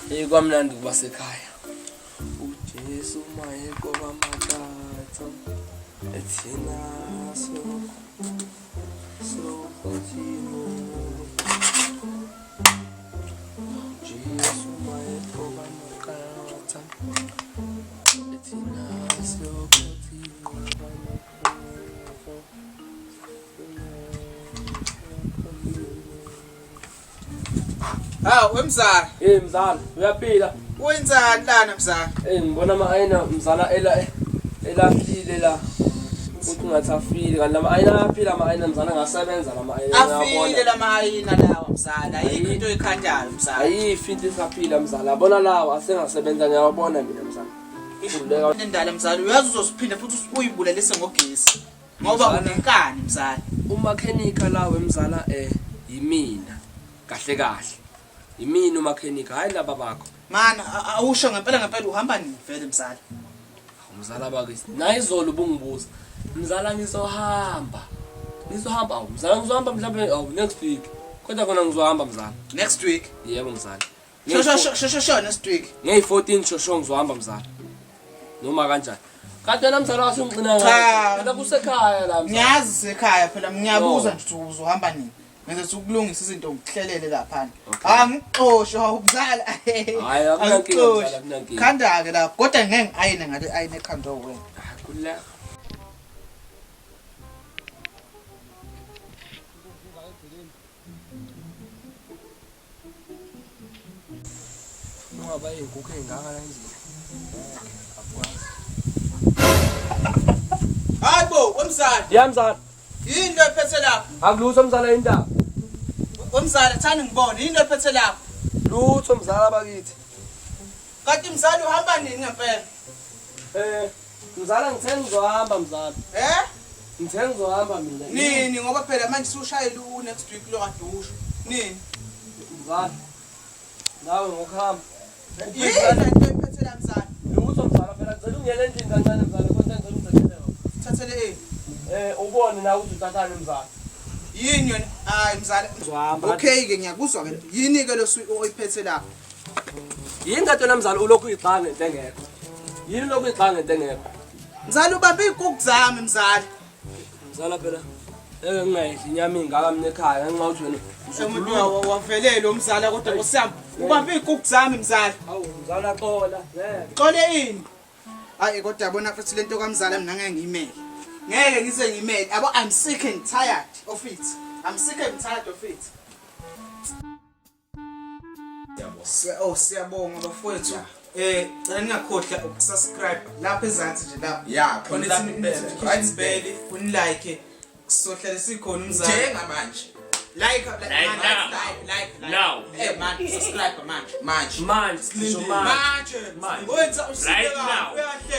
Hey, kwamnandi kuba sekhaya. UJesu mayeqoba amaqatha ethina so so Jesu mayeqoba amaqatha ethina so Hawu wemzala. Hey mzala, uyaphila? Wenzani lana mzala? Hey ngibona ama ayina mzala ela elahlile la. Uthi ngathi afile kanti lama ayina ayaphila ama ayina mzala ngasebenza lama ayina. Afile lama ayina lawa mzala. Ayikho into oyikhandayo mzala. Ayifi into esaphila mzala. Yabona lawa asengasebenza ngiyawabona mina mzala. Khululeka. Indala mzala uyazi uzosiphinda futhi uyibulalise ngogesi. Ngoba unenkani mzala. Umakhenika lawe mzala eh yimina. Kahle kahle. Yimina umakhenika hayi laba bakho. Mana awusho ngempela ngempela uhamba nini vele mzala? Mzala bakithi. Nayizolo ubungibuza. Mzala ngizohamba. Ngizohamba awu mzala ngizohamba mhlawumbe awu next week. Kodwa kona ngizohamba mzala. Next week. Yebo mzala. Sho sho sho sho sho next week. Ngeyi 14 sho sho ngizohamba mzala. Noma kanjani. Kanti wena mzala wasungixina Cha. ngayo. Phela kusekhaya la mzala. Ngiyazi sekhaya phela ngiyabuza No. nje ukuthi uzohamba nini. Ngenza ukulungisa izinto ngikuhlelele laphana. Okay. Angixoshi awumzala. Hhayi, akunankinga mzala, akunankinga. Khanda ke lapho kodwa ngeke ngiayine ngale ayine ekhanda wena. Ah, Khululeka. Ungaba iy'nkukhu ey'ngaka la endlini. Akwazi. Hayi bo, wemzala. Ya mzala. Yini lo ephethe lapha? Akulutho mzala indaba. Wemzala thani ngibone, yini lo ephethe lapha? Lutho mzala bakithi. Kanti mzala uhamba nini ngempela? Eh, mzala ngithe ngizohamba mzala. Eh? Ngithe ngizohamba mina. Nini ngoba phela manje usushayela u next week lo kade usho. Nini? Mzala. Nawe ngokuhamba. Yini le nto ephethe la mzala? Lutho mzala phela ngicela ungiyele endlini kancane mzala kodwa ngicela ungithathele yona. Thathele ini? Eh, ubone nawe ukuthi uthathani mzala. Yini yona? Hayi mzala. Ngizohamba. Okay ke ngiyakuzwa ke. Yini ke lo oyiphethe lapha? Yini kanti wena mzala ulokhu uyixaka ngento engekho? Yini ulokhu uyixaka ngento engekho? Mzala ubambe iy'kuku zami mzala. Mzala phela ngeke ngingayidli inyama ingaka mina ekhaya ngenxa yokuthi wena Umuntu wavelele umzala kodwa nkosi yami. Ubambe iy'kuku zami mzala. Hawu mzala xola ngeke. Xole ini? Hayi kodwa yabona futhi lento kamzala mina ngeke ngiyimele. Ngeke ngize ngiyimele. Yabo I'm sick and tired of it. I'm sick and tired of it. Oh siyabonga bafowethu. Eh cela ningakhohlwa ukusubscribe lapha ezansi nje lapha. Yeah, khona Khona lapha impela. right bell, unilike. Sohlale sikhona umzali. Njengamanje. Like like Right now. like like like. Now. Eh man subscribe manje. Manje. Manje, ngisho manje. Manje. Manje. Wenza usike Right kabi, now. uyahle.